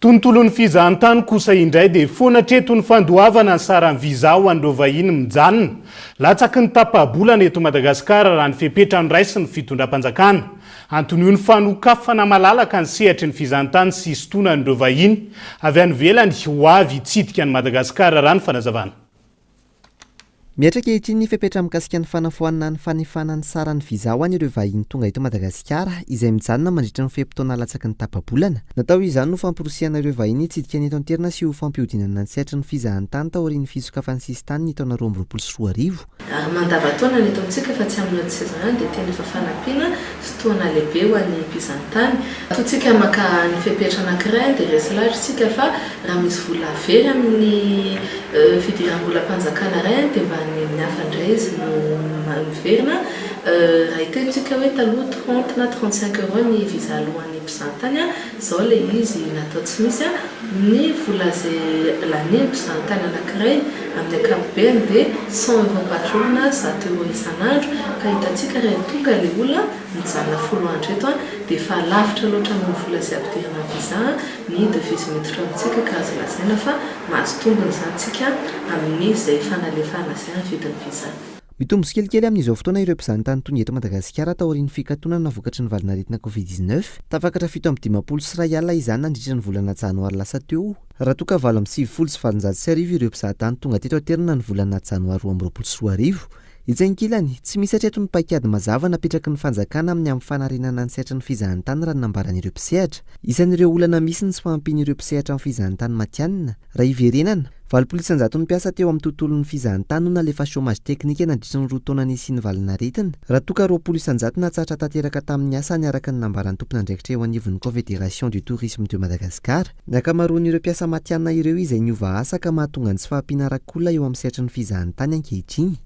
Tontolon'ny fizahantany kosa indray dia foana hatreto ny fandoavana ny saran'ny visa ho an'ireo vahiny mijanona latsaky ny tapa-bolana eto Madagasikara raha ny fepetra noraisin'ny fitondram-panjakana. Anton'io ny fanokafana malalaka ny sehatry ny fizahantany sy hisintonan'ireo vahiny avy any ivelany ho avy hitsidika an'i Madagasikara raha ny fanazavana. Mihatra ankehitriny ny fepetra mikasika ny fanafoanana ny fanefana ny saran'ny visa ho an'ireo vahiny tonga eto Madagasikara izay mijanona mandritra ny fe-potoana latsaky ny tapa-bolana. Natao izany ho famporisihana ireo vahiny hitsidika ny eto an-toerana sy ho fampihodinana ny sehatry ny fizahantany taorian'ny fisokafan'ny sisintany ny taona 2022. Ary mandavantaona ny eto amintsika fa tsy amin'ny haute saison ihany dia tena efa fanampiana sy tohana lehibe ho an'ny mpizahantany. Toa tsika maka ny fepetra anankiray dia resy lahatra isika fa raha misy vola very amin'ny fidiram-bolam-panjakana iray dia mba any amin'ny hafa indray izy no miverina. Raha hiteny isika hoe taloha 30 na 35 euros ny visa alohan'ny mpizahantany, izao ilay izy natao tsy misy. Ny vola izay lanian'ny mpizahantany anankiray amin'ny ankapobeny dia 100 euros par jour na 100 euros isan'andro ka hitantsika raha tonga ilay olona mijanona 10 andro eto dia efa lavitra loatra noho ny vola izay ampidirana visa ny devise miditra amintsika ka azo lazaina fa mahazo tombony izany tsika amin'izay fanalefahana izay amin'ny vidin'ny visa. Mitombo tsikelikely amin'izao fotoana ireo mpizahantany tonga eto Madagasikara taorian'ny fikatonana vokatry ny valanaretina Covid 19. Tafakatra 1057 izany nandritra ny volana janoary lasa teo, raha toa ka 1898 ireo mpizahatany tonga teto an-toerana ny volana janoary 2022. Etsy ankilany, tsy misy hatreto ny paikady mazava napetraky ny fanjakana amin'ny amin'ny fanarenana ny sehatry ny fizahantany raha ny nambaran'ireo mpisehatra. Isan'ireo olana misy ny tsy fahampian'ireo mpisehatra amin'ny fizahantany matihanina. Raha hiverenana, 80% mpiasa teo amin'ny tontolon'ny fizahantany no nalefa chômage technique nandritra ny 2 taona nisian'ny valanaretina, raha toa ka 20% natsahatra tanteraka tamin'ny asany araka ny nambaran'ny tompon'andraikitra eo anivon'ny Confédération du Tourisme de Madagascar. Ny ankamaroan'ireo mpiasa matihanina ireo izay niova asa ka mahatonga ny tsy fahampiana arak'olona eo amin'ny sehatry ny fizahantany ankehitriny.